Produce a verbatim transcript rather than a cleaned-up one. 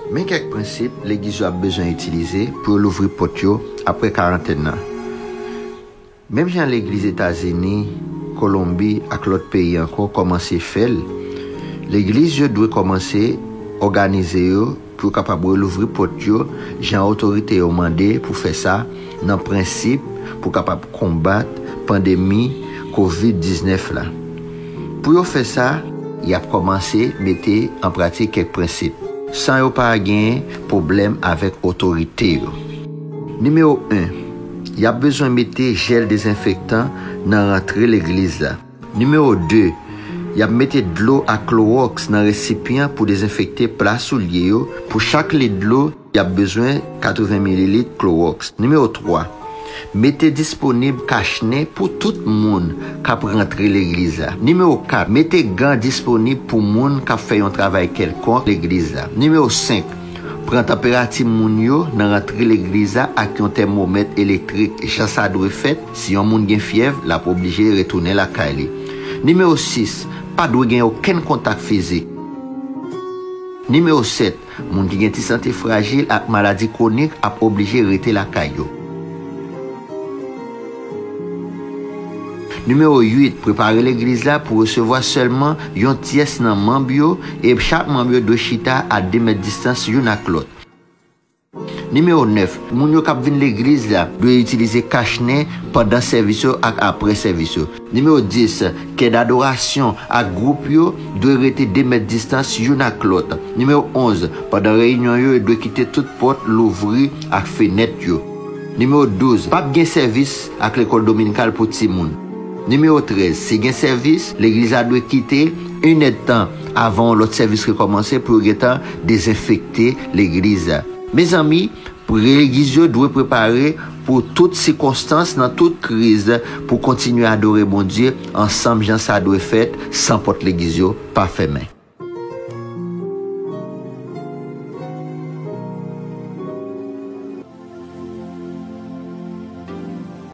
Men kèk prensip legliz yo ap bezwen itilize pou yo louvri pòt yo apre karantèn nan. Menm jan legliz Etazini, Kolonbi ak lòt peyi ankò kòmanse fè l, legliz yo dwe kòmanse òganize yo pou yo kapab relouvri pòt yo jan otorite yo mande pou fè sa nan prensip pou kapab konbat pandemi kovid diznèf la. Pou yo fè sa, y ap kòmanse mete an pratik kèk prensip, san yo pa gen pwoblèm avèk otorite yo. Nimewo en, y ap bezwen mete jèl dezenfektan nan rantre legliz la. Nimewo de, y ap mete dlo ak klowòks nan resipyan pou dezenfekte pla soulye yo. Pou chak lit dlo, y ap bezwen katreven mililit klowòks. Nimewo twa, mete disponib kachnen pou tout moun k ap rantre legliz la. Nimewo kat, mete gan disponib pou moun k ap fè yon travay kèlkonk legliz la. Nimewo senk, pran tanperati moun yo nan rantre legliz la ak yon tèmomèt elektrik, jan sa dwe fèt. Si yon moun gen fyèv, l ap oblije retounen lakay li. Nimewo sis, pa dwe gen okenn kontak fizik. Nimewo sèt, moun ki gen ti sante frajil ak maladi kwonik ap oblije rete lakay yo. Nimewo uit, prepare legliz la pou resevwa sèlman yon tyès nan manm yo, e chak manm yo dwe chita a de mèt distans youn ak lòt. Nimewo nèf, moun yo k ap vin legliz la dwe itilize kachnen pandan sèvis yo ak apre sèvis yo. Nimewo dis, kèd adorasyon ak gwoup yo dwe rete de mèt distans youn ak lòt. Nimewo onz, pandan reyinyon yo, yo dwe kite tout pòt louvri ak fenèt yo. Nimewo douz, p ap gen sèvis ak lekòl dominikal pou timoun. Nimewo trèz, si gen sèvis, legliz la dwe kite inèdtan avan yon lòt sèvis rekòmanse pou yo gentan dezenfekte legliz la. Mezanmi, legliz yo dwe prepare pou tout sikonstans nan tout kriz pou kontinye adore Bondye ansanm jan sa dwe fèt san pòt legliz yo pa fèmen.